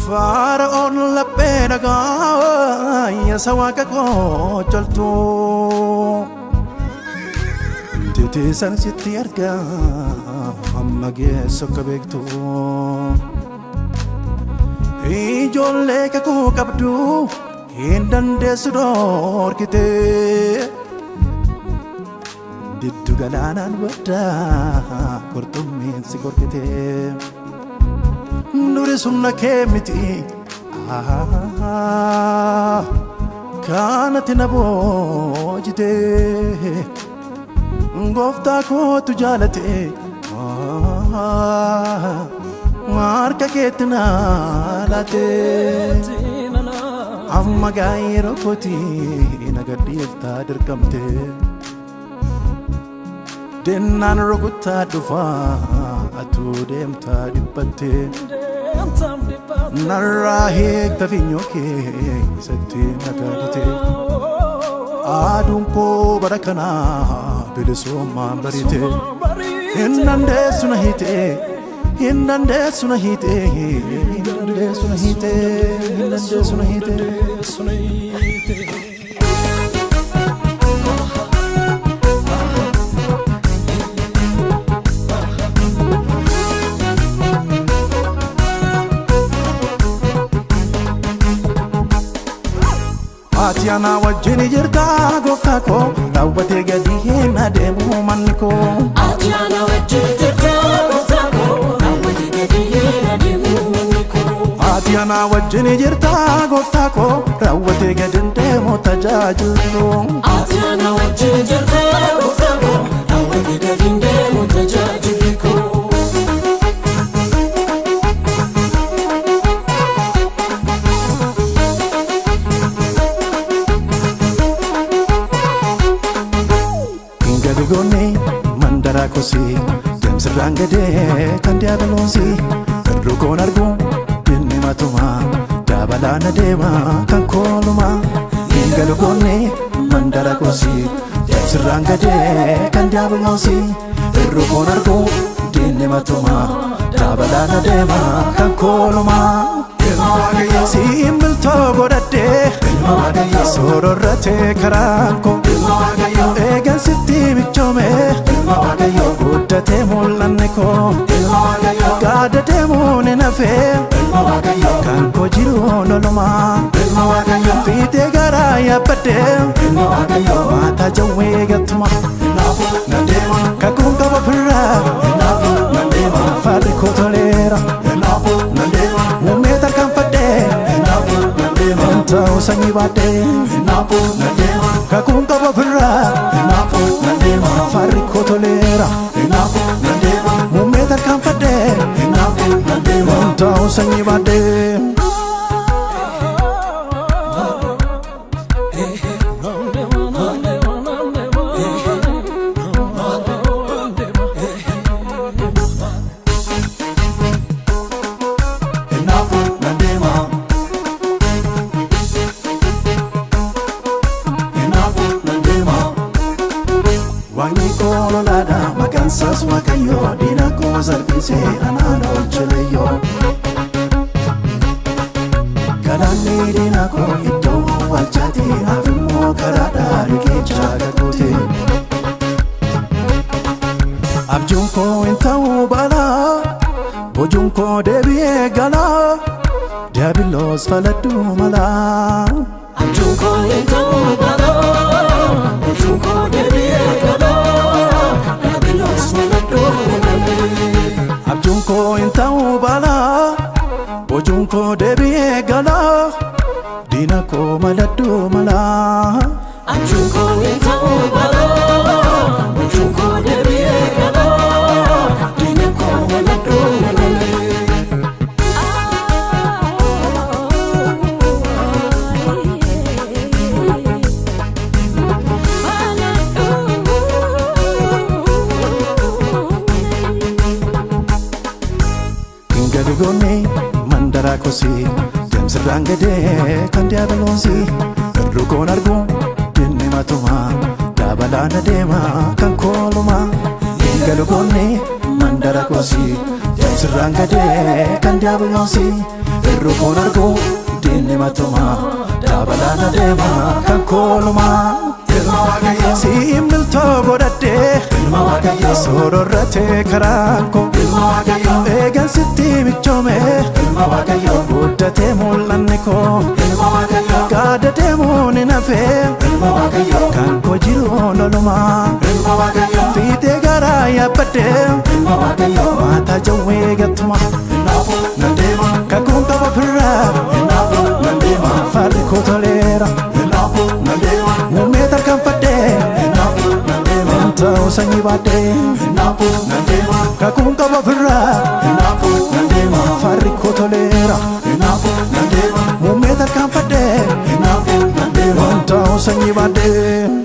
Fara'oon laphee dhagaa yasa waaqa koo coltu. Titiisan sitti argaa amma geessu akka beektu. Ijoollee kakuu qabdu hin dandeessu dhorkite. Diddu galaanaan baddaa qurxummiin si qorkite. Nuri sumna kee miti kanatti na boojite. Gooftaa kootu jaalate harka keetti na laate. Amma gaa yeroo kooti na gadhiiftaa dirqamte. Dennaan rukuttaa dhufaa atuu deemtaa dhiphatte. Narraa hiikta finyoo kee isatti na gaadite. Aduun koo bara kanaa bilisummaan bariite. Hin dandeessu na hiite. Hin dandeessu na hiite. Hin dandeessu na hiite. Hin dandeessu na hiite. Ati ana wajjin jirta gooftaa koo raawwatee gadi hin adeemu manni koo. Ati ana wajjin jirta gooftaa koo raawwatee gadi hin adeemu manni koo. Ati ana wajjin jirta gooftaa koo raawwatee gadi hin deemu tajaajilli koo. Ati ana wajjin jirta gooftaa koo raawwatee gadi hin deemu tajaajilli koo. Hin galugoonni mandaraa kosii deemsirraan gadee kan diiyaabiloosii irru koon argu dinni matuma dabalaan adeema kan kooluma. Hin galugoonni mandara kosii deemsirraan gadee kan diiyaabiloosii irru koon argu dinni matuma dabalaan adeema kan kooluma. Siin biltoo godhadhee sororratee karaan koo eegan sitti michoome guddatee mul'anne koo gaada deemuun hin hafee kan koo jiruun olumaa fiixee garaa yaabbadhee maataa jawwee gattuma kakuun qaba ofirraa faarri koo toleera muummee tarkaanfadhee hin ta'u sanyii baadhee kakuun qaba ofirraa faarri koo toleera muummee tarkaanfadhee hin ta'u sanyii baadhee. Waaqni koo lolaadha maqaan isaas Waaqayyo diina koo salphisee anaan oolcheleyyoo. Galaanni diina koo iddoo awwaalchaati naaf immoo karaadha riqicha kakuuti. Abjuun koo hin ta'u balaa bojuun koo deebi'ee galaa diiyaabiloos faladhu malaa. Abjuun koo hin ta'u balaa bojuun koo deebi'ee galaa diiyaabiloos maladhu malee. Abjuun koo hin ta'u balaa bojuun koo deebi'ee galaa diina koo maladhu malaa. Abjuun koo hin ta'u balaa bojuun koo deebi'ee galaa diina koo maladhu malee. Hin galugoonni mandaraa kosii deemsirraan gadee kan diiyaabiloosii irru koon argu dinni matuma dabalaan adeema kan kooluma. Hin galugoonni mandara kosii deemsirraan gadee kan diiyaabiloosii Irru koon argu diinni matuma dabalaan adeema kan koolumaa. Siin miltoo godhadhee sororratee karaan koo eegan sitti michoome guddatee mul'anni koo gaada deemuun hin hafee kan koo jiruun olumaa fiixee garaa yaabbadhee maataa jawwee gattuma kakuun qaba ofirraa farri koo toleera muummee tarkaanfadhee hin ta'u sanyii baadhee kakuun qaba ofirraa farri koo toleera muummee tarkaanfadhee hin ta'u sanyii baadhee.